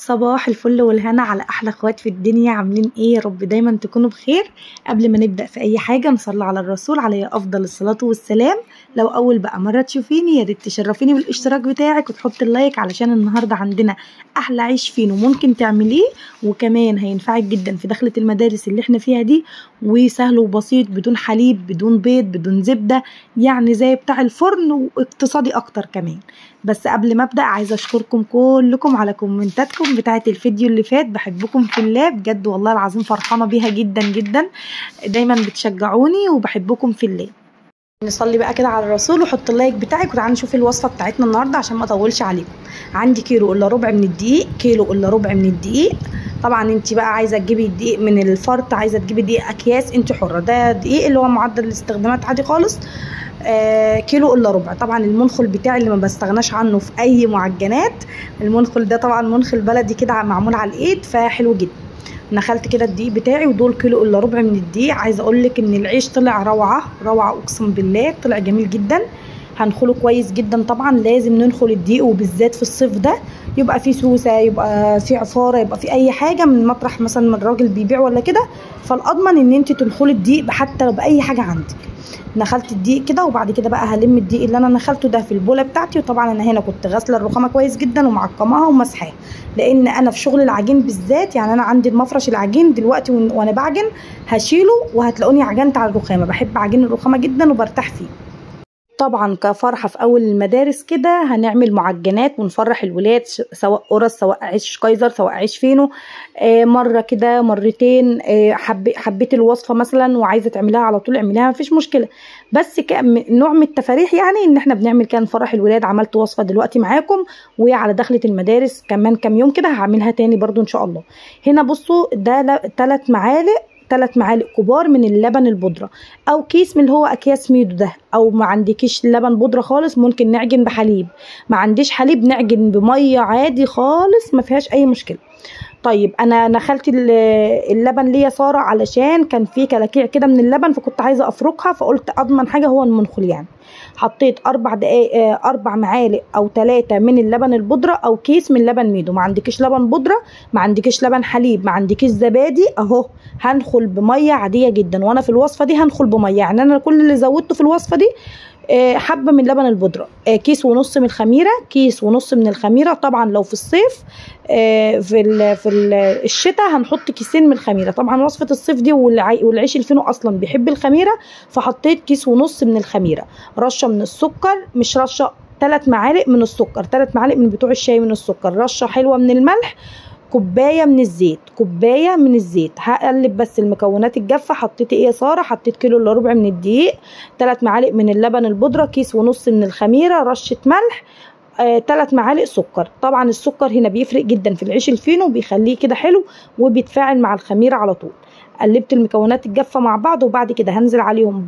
صباح الفل والهنا على احلى اخوات في الدنيا. عاملين ايه؟ يا رب دايما تكونوا بخير. قبل ما نبدا في اي حاجة نصلي على الرسول عليه افضل الصلاة والسلام. لو اول بقى مرة تشوفيني يا ريت تشرفيني بالاشتراك بتاعك وتحطي ال like، علشان النهارده عندنا احلى عيش فينو ممكن تعمليه، وكمان هينفعك جدا في دخله المدارس اللي احنا فيها دي، وسهل وبسيط، بدون حليب بدون بيض بدون زبدة، يعني زي بتاع الفرن واقتصادي اكتر كمان. بس قبل ما ابدا عايزه اشكركم كلكم على كومنتاتكم بتاعه الفيديو اللي فات، بحبكم في الله بجد والله العظيم، فرحانة بيها جدا جدا، دايما بتشجعوني وبحبكم في الله. نصلي بقى كده على الرسول وحط ال like بتاعك، وتعالوا نشوف الوصفة بتاعتنا النهارده عشان ما اطولش عليكم. عندي كيلو الا ربع من الدقيق، كيلو الا ربع من الدقيق. طبعا انت بقى عايزه تجيبي الدقيق من الفرط، عايزه تجيبي دقيق اكياس، انت حره. ده دقيق اللي هو معدل الاستخدامات عادي خالص. كيلو الا ربع. طبعا المنخل بتاعي اللي ما بستغناش عنه في اي معجنات، المنخل ده طبعا منخل بلدي كده معمول على الايد، فحلو جدا. نخلت كده الدقيق بتاعي، ودول كيلو الا ربع من الدقيق. عايزه اقول لك ان العيش طلع روعه روعه، اقسم بالله طلع جميل جدا. هنخله كويس جدا، طبعا لازم ننخل الدقيق، وبالذات في الصيف ده يبقى فيه سوسة، يبقى فيه عفاره، يبقى فيه اي حاجة من مطرح مثلا من الراجل بيبيع ولا كده، فالاضمن ان انت تنخلي الدقيق حتى لو باي حاجة عندك. نخلت الدقيق كده، وبعد كده بقى هلم الدقيق اللي انا نخلته ده في البوله بتاعتي. وطبعا انا هنا كنت غاسله الرخامه كويس جدا ومعقماها ومسحاها، لان انا في شغل العجين بالذات، يعني انا عندي المفرش العجين دلوقتي وانا بعجن هشيله، وهتلاقوني عجنت على الرخامه. بحب عجين الرخامه جدا وبرتاح فيه. طبعا كفرحه في اول المدارس كده هنعمل معجنات ونفرح الولاد، سواء قرص سواء عيش كايزر سواء عيش فينو. مرة كده مرتين، حبيت الوصفة مثلا وعايزه تعمليها على طول اعمليها، مفيش مشكلة. بس نوع من التفاريح، يعني ان احنا بنعمل كده نفرح الولاد. عملت وصفه دلوقتي معاكم، وعلى دخله المدارس كمان كام يوم كده هعملها تاني برضو ان شاء الله. هنا بصوا ده 3 معالق، 3 معالق كبار من اللبن البودره، او كيس من اللي هو اكياس ميدو ده، او ما عندكيش لبن بودره خالص ممكن نعجن بحليب، ما عنديش حليب نعجن بميه عادي خالص، ما فيهاش اي مشكلة. طيب انا نخلت اللبن ليا ساره علشان كان في كلاكيع كده من اللبن، فكنت عايزه افركها، فقلت اضمن حاجة هو المنخل. يعني حطيت 4 معالق او 3 من اللبن البودره، او كيس من لبن ميدو. ما عندكيش لبن بودره، ما عندكيش لبن حليب، ما عندكيش زبادي، اهو هنخل بميه عادية جدا. وانا في الوصفة دي هنخل بميه، يعني انا كل اللي زودته في الوصفة دي حبه من لبن البودره، كيس ونص من الخميره، كيس ونص من الخميره. طبعا لو في الصيف، في الشتاء هنحط كيسين من الخميره. طبعا وصفه الصيف دي والعيش الفينو اصلا بيحب الخميره، فحطيت كيس ونص من الخميره، رشه من السكر، مش رشه، 3 معالق من السكر، 3 معالق من بتوع الشاي من السكر، رشه حلوة من الملح، كوباية من الزيت، كوباية من الزيت. هقلب بس المكونات الجافه. حطيت ايه يا ساره؟ حطيت كيلو الا ربع من الدقيق، 3 معالق من اللبن البودره، كيس ونص من الخميره، رشه ملح، 3 معالق سكر. طبعا السكر هنا بيفرق جدا في العيش الفينو، بيخليه كده حلو وبيتفاعل مع الخميره على طول. قلبت المكونات الجافه مع بعض، وبعد كده هنزل عليهم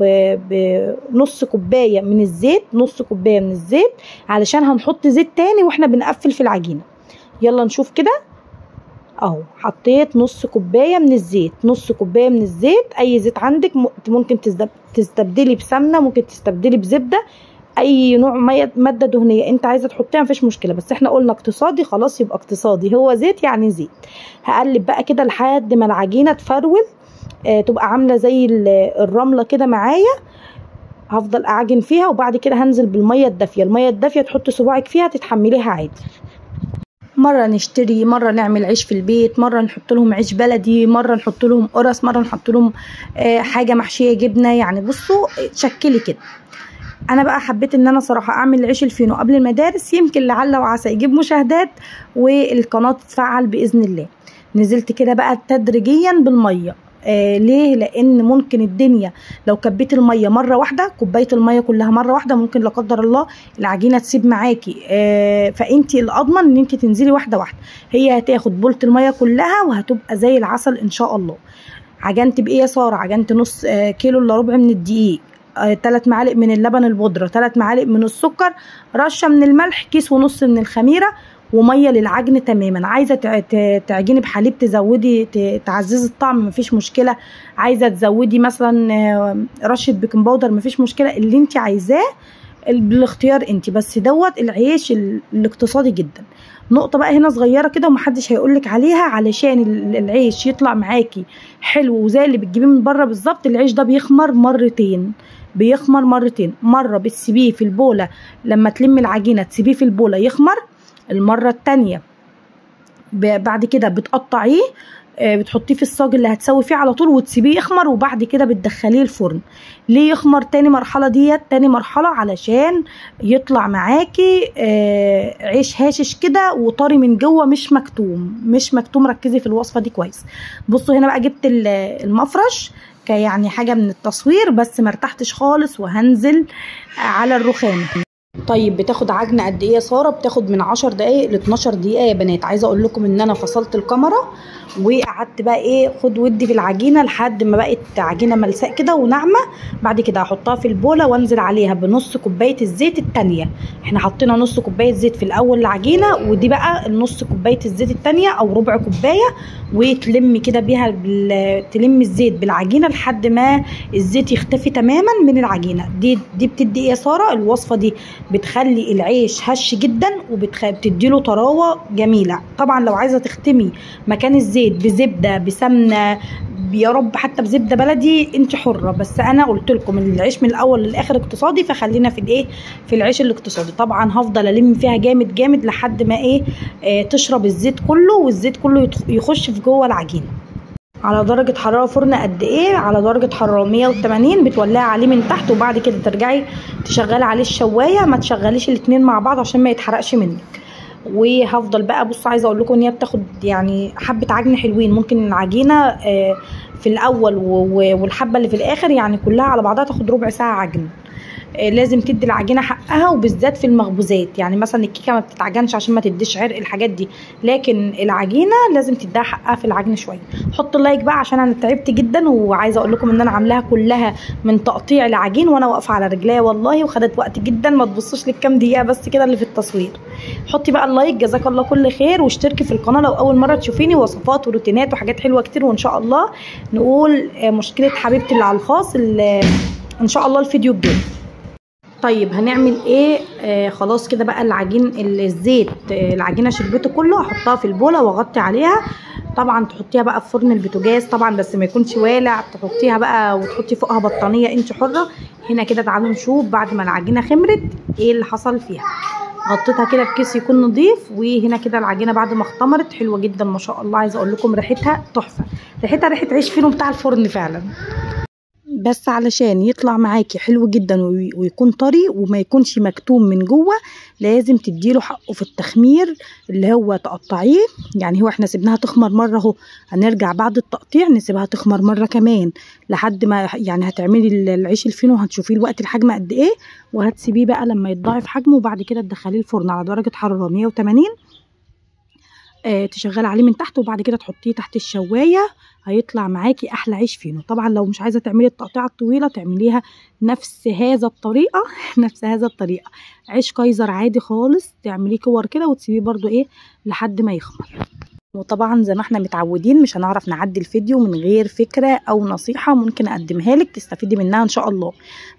بنص كوباية من الزيت، نص كوباية من الزيت، علشان هنحط زيت تاني واحنا بنقفل في العجينة. يلا نشوف كده اهو. حطيت نص كوباية من الزيت، نص كوباية من الزيت. اي زيت عندك، ممكن تستبدلي بسمنه، ممكن تستبدلي بزبده، اي نوع مادة دهنية انت عايزه تحطيها مفيش مشكلة، بس احنا قلنا اقتصادي خلاص يبقى اقتصادي، هو زيت يعني زيت. هقلب بقى كده لحد ما العجينة تفرول، تبقى عامله زي الرملة كده معايا. هفضل اعجن فيها، وبعد كده هنزل بالمية الدافيه. المية الدافيه تحطي صباعك فيها تتحمليها عادي. مرة نشتري، مرة نعمل عيش في البيت، مرة نحط لهم عيش بلدي، مرة نحط لهم قرص، مرة نحط لهم حاجة محشيه جبنه. يعني بصوا شكلي كده. انا بقى حبيت ان انا صراحة اعمل العيش الفينو قبل المدارس، يمكن لعل وعسى يجيب مشاهدات والقناة تتفعل باذن الله. نزلت كده بقى تدريجيا بالمية. ليه؟ لان ممكن الدنيا لو كبيت المية مرة واحدة، كوباية المية كلها مرة واحدة، ممكن لا قدر الله العجينة تسيب معاكي. فانتي الاضمن ان انتي تنزلي واحدة واحدة. هي هتاخد بولة المية كلها وهتبقى زي العسل ان شاء الله. عجنت بايه يا ساره؟ عجنت نص كيلو الا ربع من الدقيق، 3 معالق من اللبن البودره، 3 معالق من السكر، رشه من الملح، كيس ونص من الخميره، ومية للعجن تماما. عايزه تعجني بحليب، تزودي تعززي الطعم مفيش مشكلة. عايزه تزودي مثلا رشه baking powder مفيش مشكلة، اللي انت عايزاه بالاختيار انت. بس دوت العيش الاقتصادي جدا. نقطة بقى هنا صغيرة كده ومحدش هيقولك عليها، علشان العيش يطلع معاكي حلو وزي اللي بتجيبيه من بره بالظبط. العيش ده بيخمر مرتين، بيخمر مرتين. مرة بتسيبيه في البوله لما تلمي العجينة تسيبيه في البوله يخمر، المرة الثانية بعد كده بتقطعيه بتحطيه في الصاج اللي هتسوي فيه على طول وتسيبيه يخمر، وبعد كده بتدخليه الفرن. ليه يخمر تاني مرحلة ديت؟ تاني مرحلة علشان يطلع معاكي عيش هاشش كده وطري من جوه، مش مكتوم، مش مكتوم. ركزي في الوصفة دي كويس. بصوا هنا بقى جبت المفرش كيعني حاجة من التصوير، بس ما ارتحتش خالص وهنزل على الرخامه. طيب بتاخد عجنه قد ايه يا ساره؟ بتاخد من 10 دقايق ل 12 دقيقة يا بنات. عايزه اقول لكم ان انا فصلت الكاميرا وقعدت بقى ايه خد ودي في العجينة لحد ما بقت عجينه ملساء كده وناعمه. بعد كده هحطها في البوله وانزل عليها بنص كوباية الزيت الثانية. احنا حطينا نص كوباية زيت في الاول العجينة، ودي بقى النص كوباية الزيت الثانية او ربع كوباية، وتلمي كده بيها تلمي الزيت بالعجينه لحد ما الزيت يختفي تماما من العجينة. دي بتدي ايه يا ساره؟ الوصفة دي بتخلي العيش هش جدا وبتدي له طراوه جميلة. طبعا لو عايزه تختمي مكان الزيت بزبده بسمنه، يا رب حتى بزبده بلدي، انت حره، بس انا قلت لكم العيش من الاول للاخر اقتصادي، فخلينا في الايه في العيش الاقتصادي. طبعا هفضل الم فيها جامد جامد لحد ما ايه تشرب الزيت كله، والزيت كله يخش في جوه العجينة. على درجة حرارة فرن قد ايه؟ على درجة حرارة 180، بتولعي عليه من تحت، وبعد كده ترجعي تشغلي عليه الشواية. ما تشغليش الاتنين مع بعض عشان ما يتحرقش منك. وهفضل بقى بصوا، عايزه اقول لكم ان هي بتاخد يعني حبة عجن حلوين، ممكن العجينة في الاول والحبة اللي في الاخر يعني كلها على بعضها تاخد ربع ساعة عجن. لازم تدي العجينة حقها، وبالذات في المخبوزات. يعني مثلا الكيكه ما بتتعجنش عشان ما تديش عرق الحاجات دي، لكن العجينة لازم تديها حقها في العجن شوية. حط اللايك بقى عشان انا تعبت جدا، وعايزه اقول لكم ان انا عاملاها كلها من تقطيع العجين وانا واقفة على رجليا والله، وخدت وقت جدا. ما تبصوش للكام دقيقة بس كده اللي في التصوير. حطي بقى اللايك، جزاك الله كل خير، واشتركي في القناة لو اول مرة تشوفيني، وصفات وروتينات وحاجات حلوة كتير. وان شاء الله نقول مشكلة حبيبتي اللي على الخاص ان شاء الله الفيديو الجاي. طيب هنعمل ايه؟ خلاص كده بقى العجين الزيت العجينة شربته كله، هحطها في البوله واغطي عليها. طبعا تحطيها بقى في فرن البوتاجاز طبعا، بس ما يكونش والع، تحطيها بقى وتحطي فوقها بطانيه، انت حره. هنا كده تعالوا نشوف بعد ما العجينة خمرت ايه اللي حصل فيها. غطيتها كده بكيس يكون نظيف، وهنا كده العجينة بعد ما اختمرت حلوة جدا ما شاء الله. عايزه اقول لكم ريحتها تحفة، ريحتها ريحه عيش فينو بتاع الفرن فعلا. بس علشان يطلع معاكي حلو جدا ويكون طري وما يكونش مكتوم من جوه، لازم تديله حقه في التخمير اللي هو تقطعيه. يعني هو احنا سيبناها تخمر مرة اهو، هنرجع بعد التقطيع نسيبها تخمر مرة كمان لحد ما يعني هتعملي العيش الفينو، هتشوفيه الوقت الحجم قد ايه، وهتسيبيه بقى لما يتضاعف حجمه، وبعد كده تدخليه الفرن على درجه حرارة 180، تشغلي عليه من تحت، وبعد كده تحطيه تحت الشوايه، هيطلع معاكي احلى عيش فينو. طبعا لو مش عايزه تعملي التقطيعه الطويلة تعمليها نفس هذا الطريقة نفس هذا الطريقة، عيش كايزر عادي خالص، تعمليه كور كده وتسيبيه برده ايه لحد ما يخمر. وطبعا زي ما احنا متعودين مش هنعرف نعدي الفيديو من غير فكرة او نصيحة ممكن اقدمها لك تستفيدي منها ان شاء الله،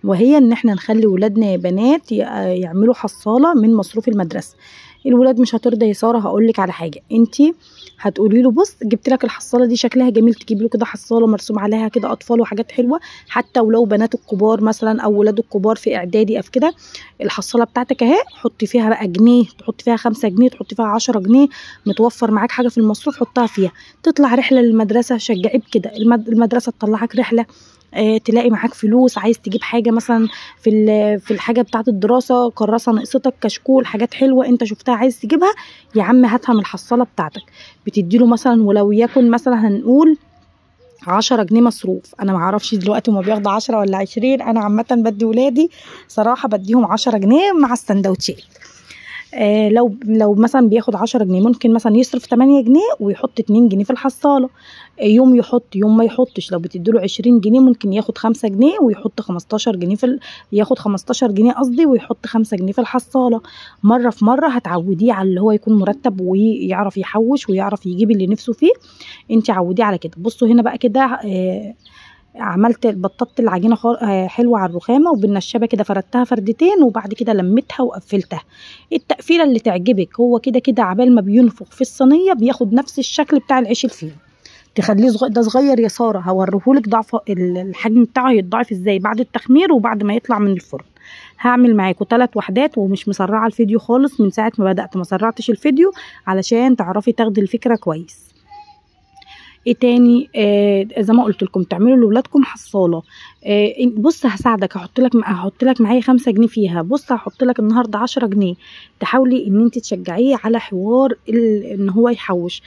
وهي ان احنا نخلي ولادنا يا بنات يعملوا حصاله من مصروف المدرسة. الولاد مش هترضى يا ساره، هقول لك على حاجة، انت هتقولي له بص جبت لك الحصاله دي شكلها جميل، تجيب له كده حصاله مرسوم عليها كده اطفال وحاجات حلوة، حتى ولو بناته الكبار مثلا او ولاده الكبار في اعدادي او كده، الحصاله بتاعتك اهي حطي فيها بقى جنيه، تحطي فيها 5 جنيه، تحطي فيها 10 جنيه، متوفر معاك حاجة في المصروف حطها فيها. تطلع رحله للمدرسة، شجعيه بكده، المدرسة تطلعك رحله، تلاقي معاك فلوس، عايز تجيب حاجة مثلا في الحاجة بتاعه الدراسة، كراسة نقصتك، كشكول، حاجات حلوة انت شفتها عايز تجيبها، يا عم هاتها من الحصاله بتاعتك. بتديله مثلا ولو يكن مثلا هنقول 10 جنيه مصروف، انا ما اعرفش دلوقتي هما بياخدوا 10 ولا 20، انا عامة بدي ولادي صراحة بديهم 10 جنيه مع السندوتشات. لو مثلا بياخد 10 جنيه ممكن مثلا يصرف 8 جنيه ويحط 2 جنيه في الحصاله، يوم يحط يوم ما يحطش. لو بتديله 20 جنيه ممكن ياخد 5 جنيه ويحط 15 جنيه في ياخد 15 جنيه قصدي ويحط 5 جنيه في الحصاله. مرة في مرة هتعوديه على اللي هو يكون مرتب ويعرف يحوش ويعرف يجيب اللي نفسه فيه، انت عوديه على كده. بصوا هنا بقى كده عملت بططت العجينة حلوة على الرخامه، وبالنشابه كده فردتها فردتين، وبعد كده لميتها وقفلتها. التقفيله اللي تعجبك، هو كده كده عبال ما بينفخ في الصينية بياخد نفس الشكل بتاع العيش الفينو. تخليه صغير، ده صغير يا ساره، هوريهولك ضعف الحجم بتاعه يتضاعف ازاي بعد التخمير وبعد ما يطلع من الفرن. هعمل معاكم 3 وحدات، ومش مسرعة الفيديو خالص، من ساعة ما بدات ما سرعتش الفيديو علشان تعرفي تاخدي الفكرة كويس. ايه تاني؟ زي ما قلت لكم تعملوا لاولادكم حصاله. بص هساعدك، هحط لك معايا 5 جنيه فيها، بص هحط لك النهارده 10 جنيه. تحاولي ان انت تشجعيه على حوار ان هو يحوش.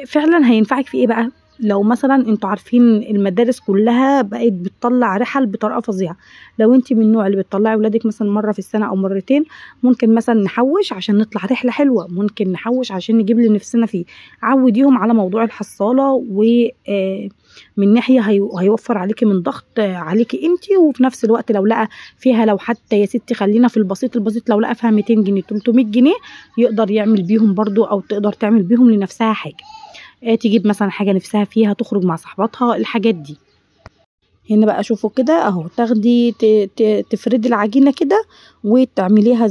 فعلا هينفعك في ايه بقى؟ لو مثلا انتوا عارفين المدارس كلها بقت بتطلع رحل بطريقة فظيعة، لو انت من النوع اللي بتطلعي ولادك مثلا مرة في السنة او مرتين، ممكن مثلا نحوش عشان نطلع رحله حلوة، ممكن نحوش عشان نجيب لنفسنا فيه. عوديهم على موضوع الحصاله، ومن ناحية هيوفر عليكي من ضغط عليكي انت، وفي نفس الوقت لو لقى فيها، لو حتى يا ستي خلينا في البسيط البسيط، لو لقى فيها 200 جنيه 300 جنيه يقدر يعمل بيهم برضو، او تقدر تعمل بيهم لنفسها حاجة، تجيب مثلا حاجة نفسها فيها، تخرج مع صاحباتها، الحاجات دي. هنا بقى شوفوا كده اهو، تاخدي تفردي العجينة كده وتعمليها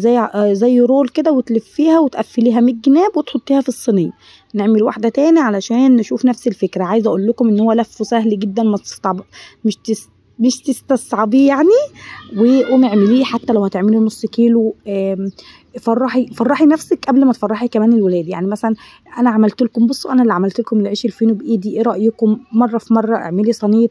زي رول كده، وتلفيها وتقفليها من الجناب وتحطيها في الصينية. نعمل واحدة تاني علشان نشوف نفس الفكرة. عايزه اقول لكم ان هو لفه سهل جدا، ما تستعب مش تستصعبيه يعني. وقومي اعمليه حتى لو هتعملي نص كيلو. فرحي نفسك قبل ما تفرحي كمان الولاد. يعني مثلا انا عملت لكم، بصوا انا اللي عملت لكم العيش الفينو بايدي، ايه رايكم؟ مرة في مرة اعملي صينية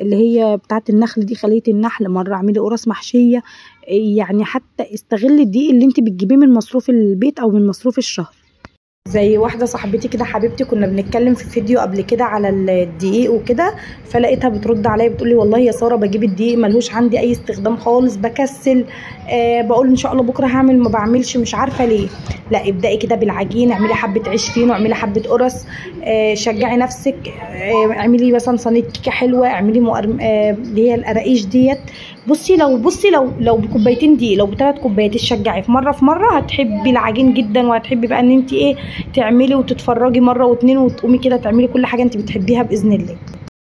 اللي هي بتاعه النخل دي، خليه النحل، مرة اعملي قرص محشيه. يعني حتى استغلي الدقيق اللي انت بتجيبيه من مصروف البيت او من مصروف الشهر. زي واحدة صاحبتي كده حبيبتي، كنا بنتكلم في فيديو قبل كده على الدقيق وكده، فلقيتها بترد عليا بتقولي والله يا ساره بجيب الدقيق ملهوش عندي اي استخدام خالص، بكسل، بقول ان شاء الله بكره هعمل، ما بعملش، مش عارفه ليه. لا ابدأي كده بالعجين، اعملي حبه عيش فينو، اعملي حبه قرص، شجعي نفسك، اعملي مثلا صينية كيكة حلوة، اعملي اللي هي القراقيش ديت. بصي لو بكوبايتين دقيق، لو ب3 كوبايات، تشجعي في مرة في مرة هتحبي العجين جدا، وهتحبي بقى ان انت ايه تعملي وتتفرجي مرة واتنين، وتقومي كده تعملي كل حاجة انت بتحبيها باذن الله.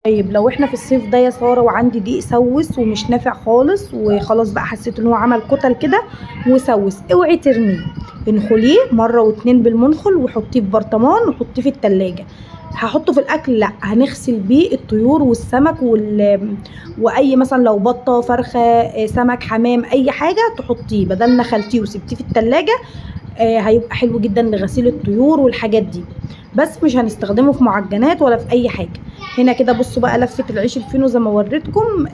طيب لو احنا في الصيف ده يا ساره وعندي دقيق سوس ومش نافع خالص، وخلاص بقى حسيت ان هو عمل كتل كده وسوس، اوعي ترميه، انخليه مرة واتنين بالمنخل وحطيه في برطمان وحطيه في التلاجة. هحطه في الاكل؟ لا، هنغسل بيه الطيور والسمك واي مثلا لو بطه، فرخة، سمك، حمام، اي حاجة تحطيه، بدل نخلتيه وسبتيه في التلاجة هيبقى حلو جدا لغسيل الطيور والحاجات دي، بس مش هنستخدمه في معجنات ولا في اي حاجة. هنا كده بصوا بقى لفه العيش الفينو زي ما وريتكم،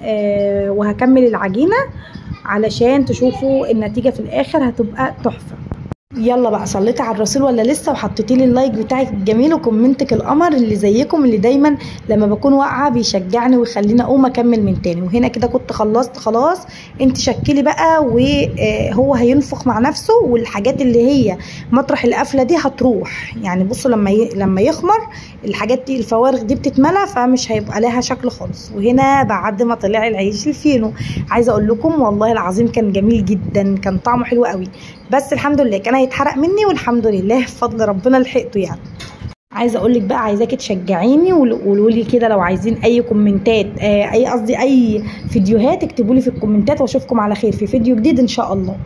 وهكمل العجينة علشان تشوفوا النتيجة في الاخر هتبقى تحفة. يلا بقى، صليتي على الرسول ولا لسه؟ وحطيتي لي ال like بتاعك الجميل و comment ك القمر اللي زيكم، اللي دايما لما بكون واقعه بيشجعني ويخليني اقوم اكمل من تاني. وهنا كده كنت خلصت خلاص، انت شكلي بقى وهو هينفخ مع نفسه، والحاجات اللي هي مطرح القفله دي هتروح. يعني بصوا لما يخمر الحاجات دي، الفوارغ دي بتتملى، فمش هيبقى لها شكل خالص. وهنا بعد ما طلع العيش الفينو، عايزه اقول لكم والله العظيم كان جميل جدا، كان طعمه حلو قوي، بس الحمد لله كان هيتحرق مني، والحمد لله بفضل ربنا لحقته. يعني عايزه اقول لك بقى، عايزاكي تشجعيني وقولوا لي كده لو عايزين اي comment ات، اي قصدي اي فيديوهات، اكتبوا لي في ال comment ات، واشوفكم على خير في فيديو جديد ان شاء الله.